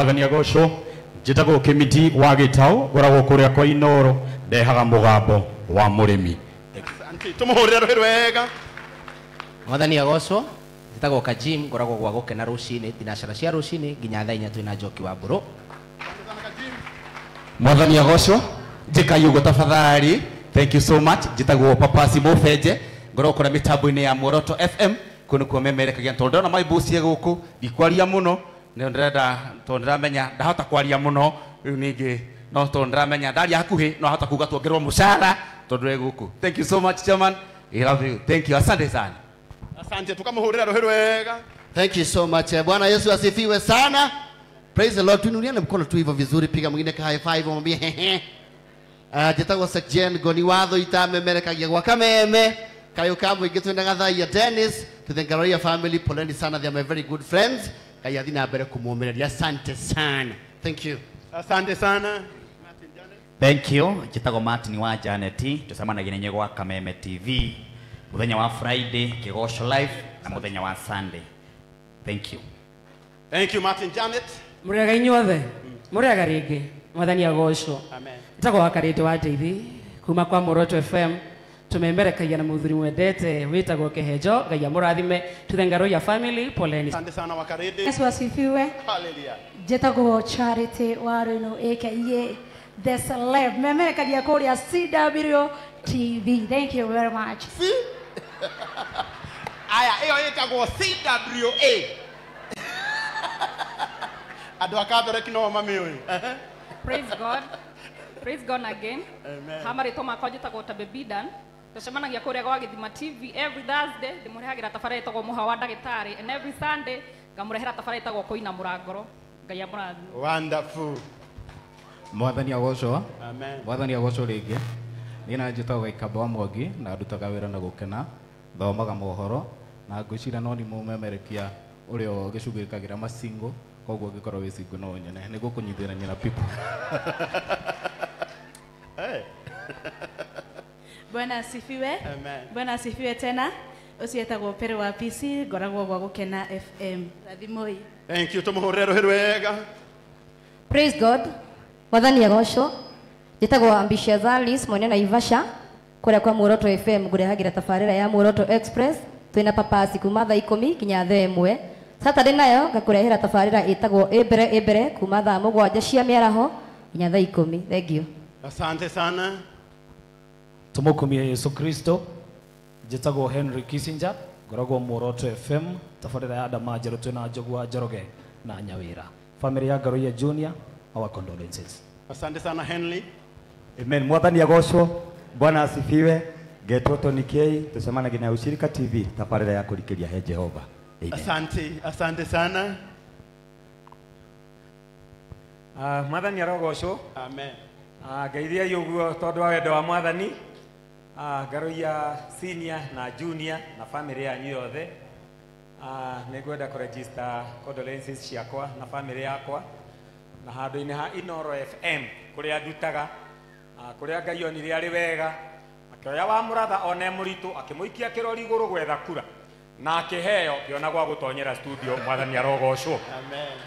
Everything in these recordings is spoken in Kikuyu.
Mwathani agocwo. Njĩtagwo Kĩmiti wa Gĩtaũ, ngoragwo kũrĩa kwa Inoro, ndehaga mũgambo wa mũrĩmi. Asante. Tumuhurire ruhi rwega. Mwathani agocwo. Njĩtagwo Kajim, ngoragwo gwa gũkena rũcinĩ, thinacara cia rũcinĩ nginya thaa 4 twĩna Njoki wa Mbũrũ. Mwathani agocwo. Njĩkai ũguo tafadhali. Thank you so much. Njĩtagwo Papasi Mũbenje, ngoragwo kũrĩa mĩtambo-inĩ ya Muoroto FM, kũu nĩkuo memerekagia tondũ ndona maimbucie gũkũ, ndikwaria mũno, nĩ ndĩrenda tondũ ndĩramenya ndahota kwaria mũno, rĩu ningĩ no tondũ ndĩramenya ndaria hakuhĩ no hota kuga tuongererwo mũcara tondũ wĩ gũkũ. Thank you so much chairman. We love you. Thank you. Asante sana. Asante, tukamuhurira ruhi rwega. Thank you so much. Bwana Yesu asifiwe sana. Praise the Lord. Tuinuliane mkono tu hivyo vizuri, piga mwingine ka high five umwambie hehe. Njĩtagwo Sejen Ngoni watho itamemerekagia gwa kameme. Kayo kamwe ingĩ twĩna Gathaia Dennis, to the Ngaroia family, poleni sana, they are my very good friends. Ngai athi na mbere kũmũmĩrĩria. Asante sana. Thank you. Asante sana. Thank you. Njĩtagwo Martin wa Janet, tũcemanagia na inyuĩ gwa Kameme TV mũthenya wa Friday Kĩgoco Live na mũthenya wa Sunday. Thank you. Thank you Martin Janet. Mũrĩega inyuothe. Mũrĩega rĩngĩ. Mwathani agocwo. Amen. Njĩtagwo Wakarĩte wa Ndeithi kuma kwa Muoroto FM. Tumemerekagia na mũthuri mwendete wĩtagwo Kĩhenjo. Ngai amũrathime. To the Ngaroia family, poleni. Asante sana Wakarĩte. Yesu asifiwe. Hallelujah. Njĩtagwo Charity Waruno aka The Celeb. Memerekagia kũrĩa CW TV. Thank you very much. See? Aya, ĩyo ĩtagwo CWA. Andũ a Catholic no mamĩũĩ. Praise God. Praise God again. Amen. Ha marĩtwa makwa njĩtagwo Tabebidan. Tũcemanagia kũrĩa gwa Gĩthima TV every Thursday, ndĩmũrehagĩra tabarĩra ĩtagwo Mũhwa wa Ndagĩtarĩ, and every Sunday ngamũrehera tabarĩra ĩtagwo Kũina Mũrangoro. Ngai amũrathime. Wonderful. Mwathani agocwo. Amen. Mwathani agocwo rĩngĩ. Niĩ na njĩtagwo Gaikamba wa Mwangi na ndutaga wĩra na gũkena, thomaga mohoro na ngwĩciria no nĩ mũmemerekia ũrĩa ũgĩcugĩkagĩra macingo, koguo ũngĩkorwo wĩ single no nyone nĩ gũkũnyitithania na people. Hey. Bwana asifiwe. Amen. Bwana asifiwe tena. Ũcio etagwo Pere wa PC, ngoragwo gwa Gũkena FM. Rathimoi. Thank you. Tumuhurire ruhi rwega. Praise God. Mwathani agocwo. Njĩtagwo Ambitious Alice mwene Naivasha kũrĩa kwa Muoroto FM ngũrehagĩra tabarĩra ya Muoroto Express twĩna papasi kuma thaa 10 nginya thaa 1. Saturday nayo ngakũrehera tabarĩra ĩtagwo Ĩmbere Ĩmbere kuma thaa 7 cia mĩaraho nginya thaa 10. Thank you. Asante sana. Tumukumie Yesu Kristo. Njĩtagwo Henry Kissinger, ngoragwo Muoroto FM tabarĩra ya Adama Njerũ twĩna Njogu wa Njoroge na Nyawĩra. Family ya Ngaroia Junior, our condolences. Asante sana Henry. Amen. Mwathani agocwo. Bwana asifiwe. Ngetwo Tony K, tucemanagia na Ushirika TV tabarĩra ya kũrikĩria he Jehova. Amen. Asante, asante sana. Mwathani arogocwo. Amen. Ngeithiai ũguo tondũ wa wendo wa Mwathani. Ngaroia senior na junior na family yanyu yothe. Nĩ ngwenda kũregister condolences ciakwa na family yakwa na handũ-inĩ ha Inoro FM kũrĩa ndutaga, kũrĩa Ngai onire arĩ wega akĩoya wa mũratha one mũritũ akĩmũikia kĩrori igũrũ gwetha kura na akĩheo kĩona gwa gũtonyera studio. Mwathani arogocwo. Amen.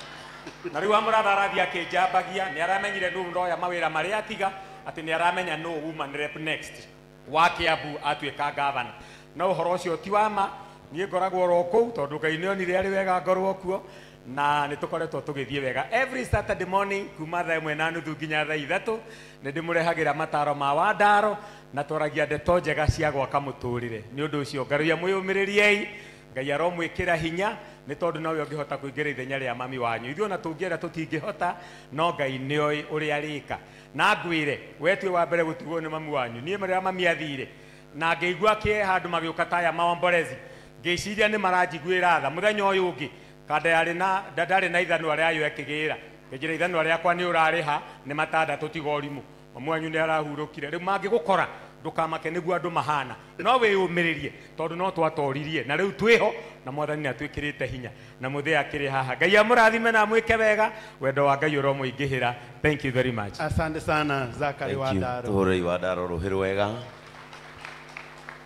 Na rĩu wa mũratha arathiĩ akĩnjambagia, nĩ aramenyire nũ ndoya mawĩra marĩa atiga, atĩ nĩ aramenya nũ woman rep next wa Kiambu atuĩka gavana. No ũhoro ũcio ti wa ma, niĩ ngoragwo oro kũu tondũ Ngai nĩ onire arĩ wega ngorwo kuo, na nĩ tũkoretwo tũgĩthiĩ wega every Saturday morning kuma thaa 1:30 nginya thaa 3 nĩ ndĩmũrehagĩra mataro ma wandaro na twaragia ndeto njega cia gwaka mũtũrĩre. Nĩ ũndũ ũcio Ngaroia mwĩyũmĩrĩriei, Ngai aromwĩkĩra hinya nĩ tondũ nowe ũngĩhota kũingĩra ithenya rĩa mami wanyu. Ithuĩ ona tũngĩenda tũtingĩhota, no Ngai nĩoĩ ũrĩa arĩka. Na ngwĩre we tuĩ wa mbere gũtigwo nĩ mami wanyu. Niĩ rĩrĩa mami athire na ngĩigua kĩeha handũ magĩũka ta aya maomborezi, ngĩciria nĩ maranjiguĩra tha. Mũthenya ũyũ ũngĩ kanda yarĩ na ndarĩ na ithanwa rĩayo ĩkĩgĩra, ngĩnjĩra ithanwa rĩakwa nĩ ũrarĩha nĩ matandatũ tiga ũrimũ. Mami wanyu nĩ arahurũkire. Rĩu mangĩgũkora ndũkamake, nĩguo andũ mahana, no wĩyũmĩrĩrie tondũ no twatoririe na rĩu twĩho na Mwathani nĩ atwĩkĩrĩte hinya na mũthĩ akĩrĩ haha. Ngai amũrathime na amwĩke wega, wendo wa Ngai ũromũingĩhĩra. Thank you very much. Asante sana Zakari Thank you. Wandaro. Tuhurei Wandaro ruhi rwega.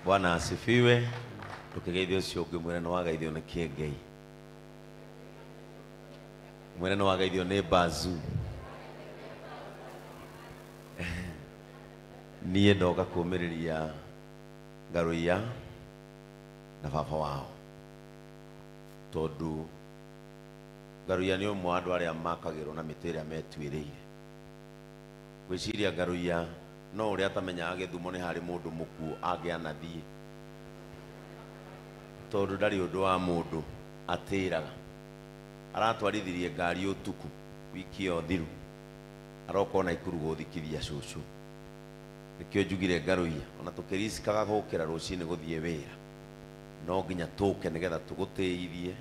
Bwana asifiwe. Ndũkĩgeithie ũcio ũngĩ mwĩre nĩ wageithio nĩ Kĩengei. Mwene nĩ wageithio nĩ Bazu. Niĩ ndoka kũũmĩrĩria Ngaruiya na baba wao, tondũ Ngaruiya nĩ ũmwe wa andũ arĩa makagĩrwo na mĩtĩ ĩrĩa metuĩrĩire. Ngwĩciria Ngaruiya no ũrĩa atamenyaga Gĩthumo nĩ harĩ mũndũ mũkuũ angĩanathiĩ, tondũ ndarĩ ũndũ wa mũndũ atĩraga. Aratwarithirie ngari ũtukũ wiki ĩyo thiru, aroka ona Ikuru gũthikithia cũcũ. Nĩkĩo njugire Ngaruiya ona tũkĩricikaga gũkĩra rũcinĩ gũthiĩ wĩra, no nginya tũke nĩgetha tũgũtĩithie,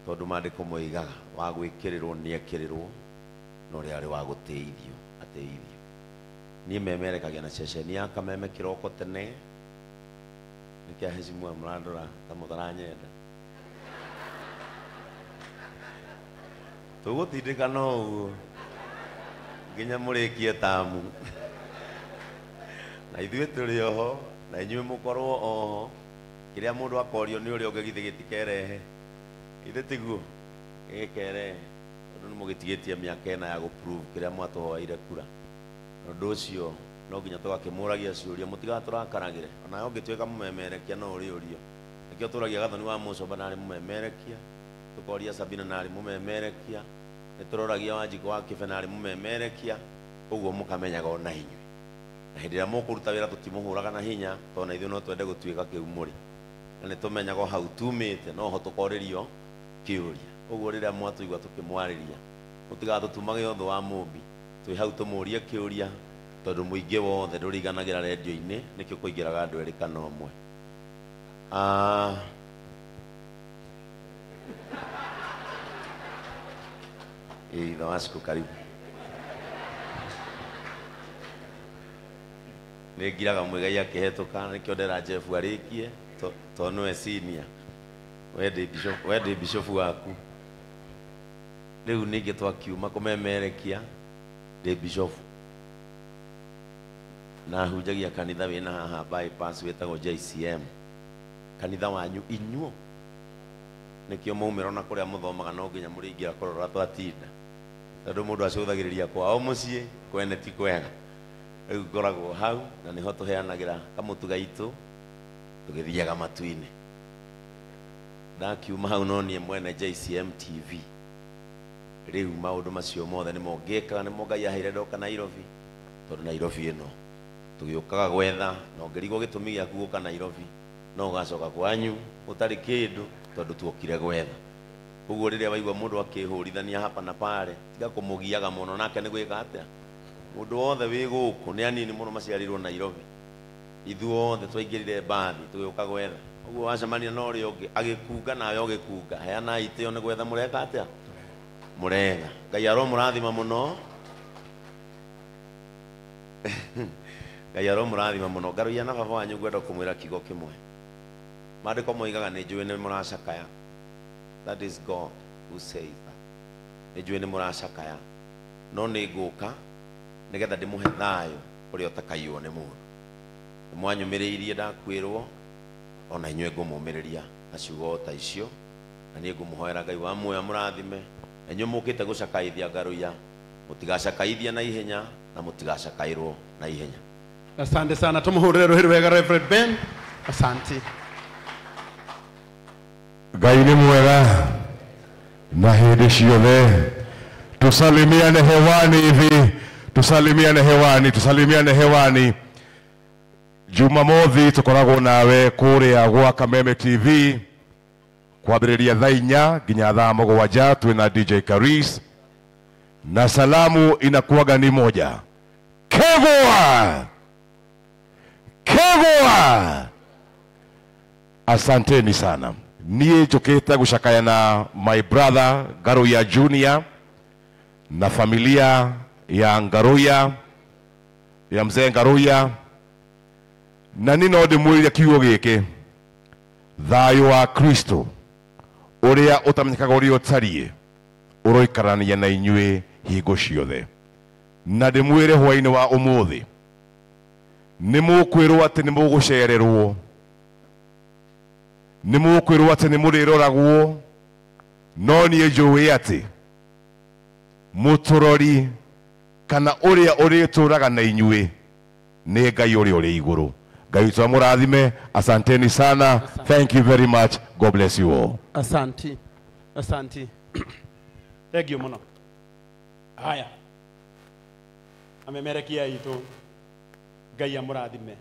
tondũ maandĩko moigaga wa gwĩkĩrĩrwo nĩekĩrĩrwo, na ũrĩa arĩ wa gũtĩithio atĩithio. Niĩ memerekagia na ceceni ya Kameme kĩroko tene, nĩkĩo heshimua mũrandora ta mũtaranyenda. Tũgũtindĩka no ũguo nginya mũrĩkie tamu. Na ithuĩ tũrĩ oho, na inyuĩ mũkorwo oho. Kĩrĩa mũndũ akorio nĩ ũrĩa ũngĩ githĩ gĩtikerehe, ithe tiguo gĩkerehe, tondũ nĩ mũgĩtigĩtie mĩaka ĩna ya gũprove kĩrĩa mwatũhoeire kura. Na ũndũ ũcio no nginya tũgakĩmũragia ciũria, mũtigatũrakaragĩre. Onawe ũngĩtuĩka mũmemerekia no ũrĩũrio. Nĩkĩo tũragia Gathoni wa Mũcomba narĩ mũmemerekia, tũkoria Sabina narĩ mũmemerekia, nĩtũroragia Wanjikũ wa Kĩbe narĩ mũmemerekia, ũguo mũkamenyaga ona inyuĩ. Na hĩndĩ ĩrĩa mũkũruta wĩra tũtimũhũraga na hinya, tondũ na ithuĩ no twende gũtuĩka kĩu mũrĩ. Na nĩtũmenyaga o hau tumĩte no ho tũkorĩrio kĩũria. Ũguo rĩrĩa mwatũigua tũkĩmwarĩria, mũtigatũtumage ũthũ wa mũmbi, twĩ hau tũmũrie kĩũria, tondũ mũingĩ wothe ndũriganagĩra rendio-inĩ, nĩkĩo kũingĩraga andũ erĩ kana ũmwe. Ithe wa Cikũ, karibu. Nĩ ngiraga Mũigai akĩhetũka, nĩkĩo ndera Jeff arĩkie, tondũ nĩwe senior. We ndĩ bishop waku. Rĩu ningĩ twakiuma kũmemerekia, ndĩ bishop. Na hunjagia kanitha wĩna haha bypass wĩtagwo JCM. Kanitha wanyu inyuo. Nĩkĩo maumĩra na kũrĩa mũthomaga no nginya mũrĩingĩra kũrora twatinda. Tondũ mũndũ acũthagĩrĩria kwao mũciĩ, kwene ti kwega. Rĩu ngoragwo hau na nĩho tũheanagĩra kamũtu gaitũ tũgĩthiaga matu-inĩ. Ndakiuma hau no niĩ mwene JCM TV. Rĩu maũndũ macio mothe nĩmo ngĩkaga, nĩmo Ngai aheire ndoka Nairobi, tondũ Nairobi ĩno tũgĩũkaga gwetha, na ũngĩrigwo gĩtũmi gĩaku gũka Nairobi no ũgacoka kwanyu ũtarĩ kĩndũ, tondũ tuokire gwetha. Ũguo rĩrĩa waigua mũndũ akĩhũrithania hapa na pale, tiga kũmũgiaga mũno, nake nĩ gwĩka atĩa? Mũndũ wothe wĩ gũkũ nĩ anini mũno maciarĩirwo Nairobi. Ithuothe twaingĩrire mbathi tũgĩũka gwetha. Ũguo wacemania na ũrĩa ũngĩ agĩkunga nawe ũgĩkunga, heana itĩo nĩ gwetha mũreka atĩa? Mũretha. Ngai aromũrathima mũno. Ngai aromũrathima mũno. Ngaruiya na baba wanyu ngwenda kũmwĩra kiugo kĩmwe. Maandĩko moigaga nĩ njũĩ nĩ mũracakaya. That is God who says that. Nĩ njũĩ nĩ mũracakaya, no nĩ ngũka nĩgetha ndĩmũhe thayũ ũrĩa ũtakaiywo nĩ mũndũ. Nĩ mwanyũmĩrĩirie ndakuĩrwo, ona inyuĩ ngũmũmĩrĩria na ciugo ta icio, na niĩ ngũmũhoera Ngai wa muoyo amũrathime. Na inyuĩ mũkĩte gũcakaithia Ngaruiya, mũtigacakaithie na ihenya na mũtigacakaĩrwo na ihenya. Asante sana, tumuhurire ruhiri wega Reverend Ben. Asante. Ngai nĩ mwega na hĩndĩ ciothe. Tusalimiane hewani hivi, tusalimiane hewani, tusalimiane hewani. Jumamothi tukoragwo nawe kuria gwa Kameme TV kwambĩrĩria thaa inya nginya thaa mũgwanja, twĩna DJ Karis na salamu inakuwaga ni moja: Kegwa, Kegwa. Asanteni sana. Niĩ njũkĩte gũcakaya na my brother Ngaruiya Junior na familia ya Ngaruiya, ya mzee Ngaruiya, na niĩ no ndĩmwĩrire kiugo gĩkĩ: thayũ wa Kristo ũrĩa ũtamenyekaga ũrĩa ũtariĩ ũroikarania na inyuĩ hingo ciothe. Na ndĩmwĩre hwaĩ-inĩ wa ũmũthĩ nĩ mũkwĩrwo atĩ nĩ mũgũcererwo, nĩ mũkwĩrwo atĩ nĩ mũrĩroragwo, no niĩ njũĩ atĩ Mũtũrori kana ũrĩa ũrĩtũraga na inyuĩ nĩ Ngai ũrĩa ũrĩ igũrũ. Ngai witũ amũrathime. Asanteni sana. Thank you very much. God bless you all. Asanti, asanti, thank you muno. Haya, amemerekia itũ, Ngai amũrathime.